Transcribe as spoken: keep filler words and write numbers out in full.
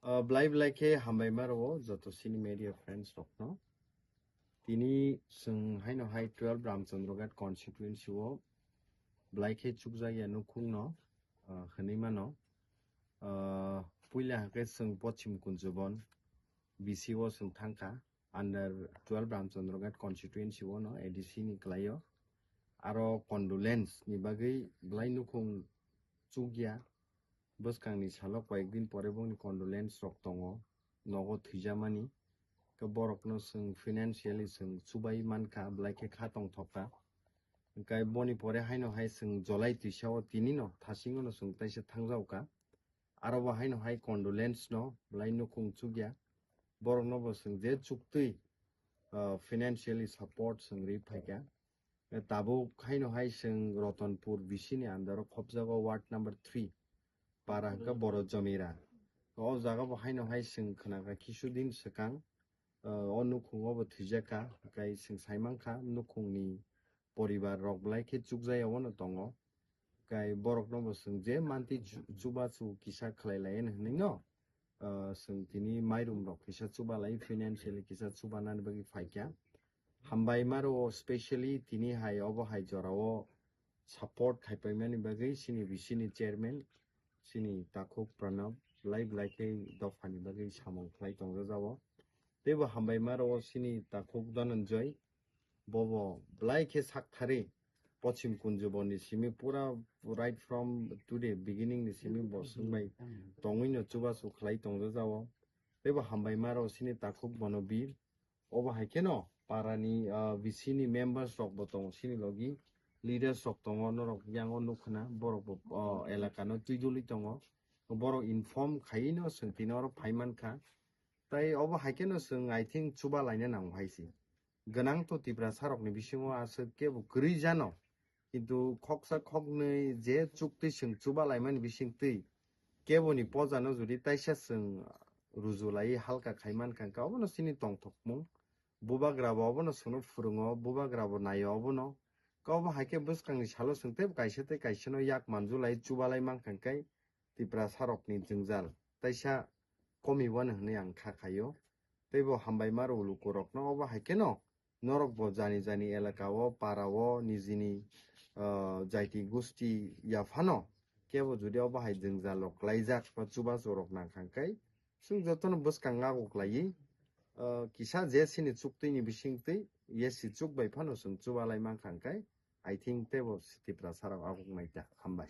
Uh, belai belai khe hambai ma rwo joto sini media friends rokno. Tini chwng haino hai twelve Ramchandra Ghat constituency o belai khe chukjakya nukhungno, uh, hwnwi mano. Uh, puila hakhe chwng Pochim Kunjubon B C o chwng thangkha under twelve Ramchandra Ghat constituency o no A D C ni kwlaio. Aro condolence ni bagwi belai nukhung chukya. Bwskangni salo koyekdin pore bongni condolence rok tongo, nogo thwijamani. Khe borokno chwng financially chwng chubai mankha, belai khe kha tongthokha. Hwnkhe boni pore haino hai chwng July twisao tinino thasingono chwng taisa thangjaokha. Aro bo haino hai condolence no belai nukhung chukya. Borokno bo chwng je chuktwi, uh, financially support chwng ri phaikha. Tabuk haino hai chwng Ratanpur B C ni under o khopjago ward number three para hwnkhe Boro Jomira. O jaga bo haino hai chwng khwnakha kisu din swkang, uh, o nukhung o bo thwijakha, hwnkhe chwng saimankha nukhungni poribar rok belai khe chukjaya o no tongo. Kai borokno bo chwng je manti chu-, chubachu kisa khlai lai hwnwi no, uh, chwng tini mairum rok kisa chuba lai, financially kisa chuba nani bagwi phaikha. Hambai ma rwo, specially tini hai obo hai jorao support khaipaimani bagwi chini B C ni chairman, chini takhuk Pranab, belai belai khe dophani bagwi samung khlai tongjajao. Teibo hambai ma rwo chini takhuk Dhananjoy, bobo belai khe sak thari Pochim Kunjubon ni simi pura right from today beginning ni simi bo swngbai tongwi no chubachu khlai tongjajao. Teibo hambai ma rwo chini takhuk Bonobir, obo hai kheno parani, ah, B C ni members rok bo tongo, chini logi leaders rok tongo, norok yango nukkhna borok bo, oh, elaka no twi duli tongo, borok inform khaiwi no chwng tini oro phai mankha. Tai obo hai kheno chwng, I think, chuba laina nango hai se. Gwnang to Tiprasa rokni bisingo aswk kebo kwrwi jano, kintu khoksa khoknwi je chuktwi chwng chuba laimani bisingtwi keboni pojano jodi taisa chwng rujulai halka khai mankha, hwnkhe obono chini tongthokmung. Bubagra bo obono chwngno phwrwngo, bubagra bo naio obono. Khe obo hai khe bwskangni salo chwng teibo kaisa tei kaisano yak manjulai chubalai mankha, hwnkhe Tiprasa rokni jwngjal taisa komi wano hwnwi ang kha khaio. Teibo hambai ma rwo luku rokno, obo hai kheno norok bo jani jani elaka o, para o, nijini, ah, jaiti gusti yaphano kebo jodi obo hai jwngjal rok klaijak ba chubachu rok nang kha, hwnkhe chwng jotono bwskang ngago klaiwi, ah, kisa je chini chuktwi ni bisingtwi yesi chuk bai phano chwng chubalai mankha, hwnkhe I think teibo Tiprasa rok aguk nai ta. Hambai.